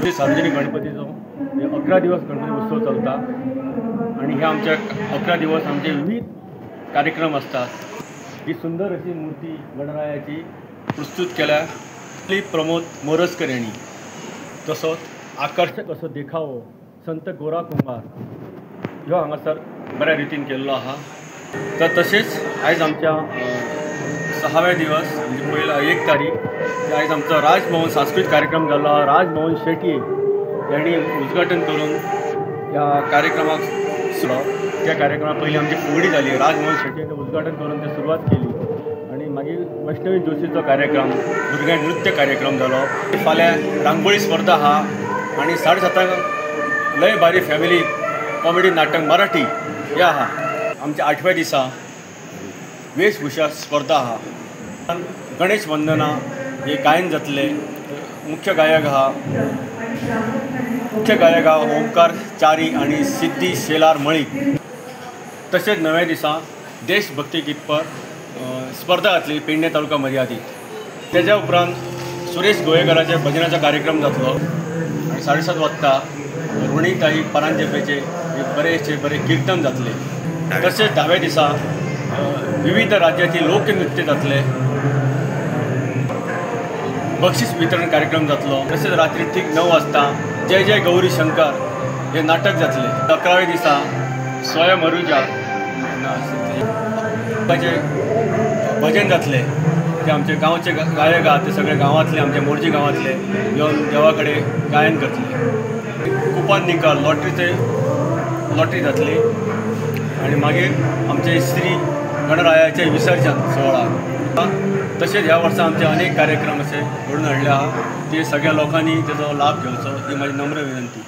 सार्वजनिक गणपतीचो 11 दिवस गणपती उत्सव चलता आणि हे आमच्या 11 दिवस आमचे विविध कार्यक्रम असतात। ही सुंदर अशी मूर्ती गणरायाची प्रस्तुत केल्या प्रमोद मोरजकर यांनी। तसोच आकर्षक असो देखावो संत गोरा कुंभार ह्यो हांगासर बऱ्या रितीन केल्लो आहा। तर तशेंच आयज आमच्या 6व्या दिवस म्हणजे पयला 1 तारीख आयज आमचो राजभवन सांस्कृतीक कार्यक्रम जाल्लो आहा। राजभवन शेटये यांनी उद्घाटन करून ह्या कार्यक्रमाक त्या कार्यक्रमाक पयलीं आमची फुगडी जाली। राजमोहन शेटयेन उद्घाटन करून ते सुरवात केली आनी मागीर वैष्णवी जोशीचो कार्यक्रम, भुरग्यांक नृत्य कार्यक्रम जालो। फाल्यां रांगोळी स्पर्धा आहा आनी 7:30 लय भारी फॅमिली कॉमेडी नाटक मराठी हे आहा। आमच्या 8व्या दिसा वेशभूषा स्पर्धा आहा। गणेश वंदना हे गायन जातले। मुख्य गायक आहा, मुख्य गायक आहा ओंकार चारी आनी सिद्धी शेलार मळीक। तशेंच 9व्या दिसा देशभक्ती गीतपर स्पर्धा जातली पेडणे तालुका मर्यादीत। तेज्या उपरांत सुरेश गोवेकराचे भजनाचो कार्यक्रम जातलो आनी 7:30 वाजता रोणीताई परांजपेचे बरेचशे बरे कीर्तन जातले। तशेंच 10व्या दिसा विविध राज्याचे लोकनृत्य जातले, बक्षीस वितरण कार्यक्रम जातलो। तशेंच रात्री ठीक 9 वाजता जय जय गौरी शंकर हे नाटक जातले। 11व्या दिसा स्वयं अरुजा भजन जातले। ते आमचे गांवचे गायक आहा ते सगळे गांवांतले, आमचे मोरजी गांवांतले येवन देवा कडेन गायन करतले। कुपान निकाल लॉटरी जातली आनी मागीर आमचे श्री गणरायाचे विसर्जन सुवाळा। तशेंच ह्या वर्सा आमचे अनेक कार्यक्रम असे घडून हाडले आहा, ते सगळ्या लोकांनी तेजो लाभ घेवचो ही म्हाजी नम्र विनंती।